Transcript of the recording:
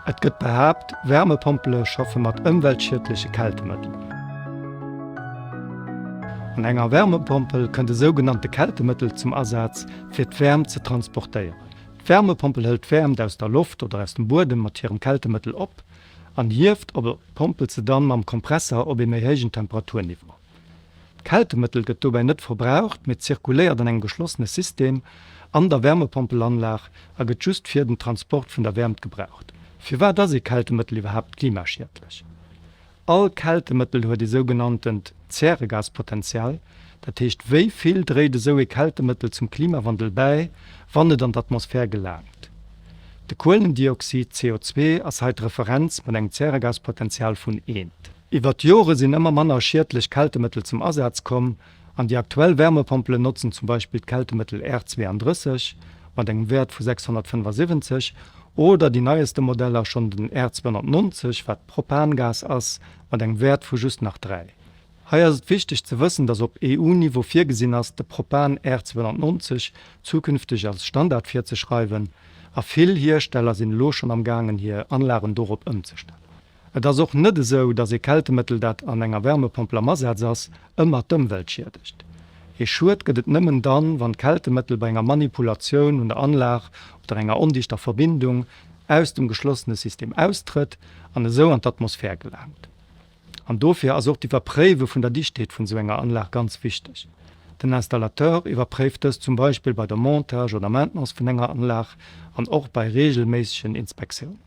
Et gëtt behaapt, Wärmepompele schaffe mat ëmweltschiedleche Kältemëttelen. An enger Wärmepompel kënnt e sougenannte Kältemëttel zum Asaz, fir d'Wäermt ze transportéieren. D'Wärmepompel hëlt d'Wäermt aus der Loft oder aus dem Buedem mat hirem Kältemëttel op an hieft op pompelt se dann mam Kompresser op ee méi héijen Temperaturniveau. D'Kältemëttel gëtt dobäi net verbraucht, mee zirkuléiert an engem geschlossene System an der Wärmepompelanlag a gëtt just fir den Transport vun der Wäermt gebraucht. Firwat ass ee Kältemëttel iwwerhaapt klimaschiedlech? All Kältemëttel huet ee sougenanntent Zäregaspotenzial, dat heescht wéi vill dréit esou ee Kältemëttel zum Klimawandel bäi, wann et an d'Atmosphär gelaangt. De Kuelendioxid, CO2, ass hei d'Referenz mat engem Zäregaspotenzial vun eent. Iwwer d'Jore sinn ëmmer manner schiedlech Kältemëttel zum Asaz komm an déi aktuell Wärmepompelen notzen zum Beispill d'Kältemëttel R 32 mat engem Wäert vu 675 oder déi neieste Modeller schonn den R 290, wat Propangas ass, mat engem Wäert vu just nach 3. Hei ass et wichteg ze wëssen, dass op EU-Niveau virgesinn ass, de Propan R 290 zukünfteg als Standard virzeschreiwen a vill Hiersteller sinn elo schonn am gaangen hir Anlagen dorop ëmzestellen. Et ass och net esou, dass ee Kältemëttel, dat an enger Wärmepompel am Asaz ass, ëmmer d'Ëmwelt schiedegt. Ee Schued gëtt et nëmmen dann, wann d'Kältemëttel bei enger Manipulatioun un der Anlag oder enger ondichter Verbindung aus dem geschlossene System austrëtt an esou an d'Atmosphär gelaangt. An dofir ass och d'Iwwerpréiwe vun der Dichtheet vun esou enger Anlag ganz wichteg. Den Installateur iwwerpréift dës zum Beispill bei der Montage oder Maintenance vun enger Anlag an och bei reegelméissegen Inspektiounen.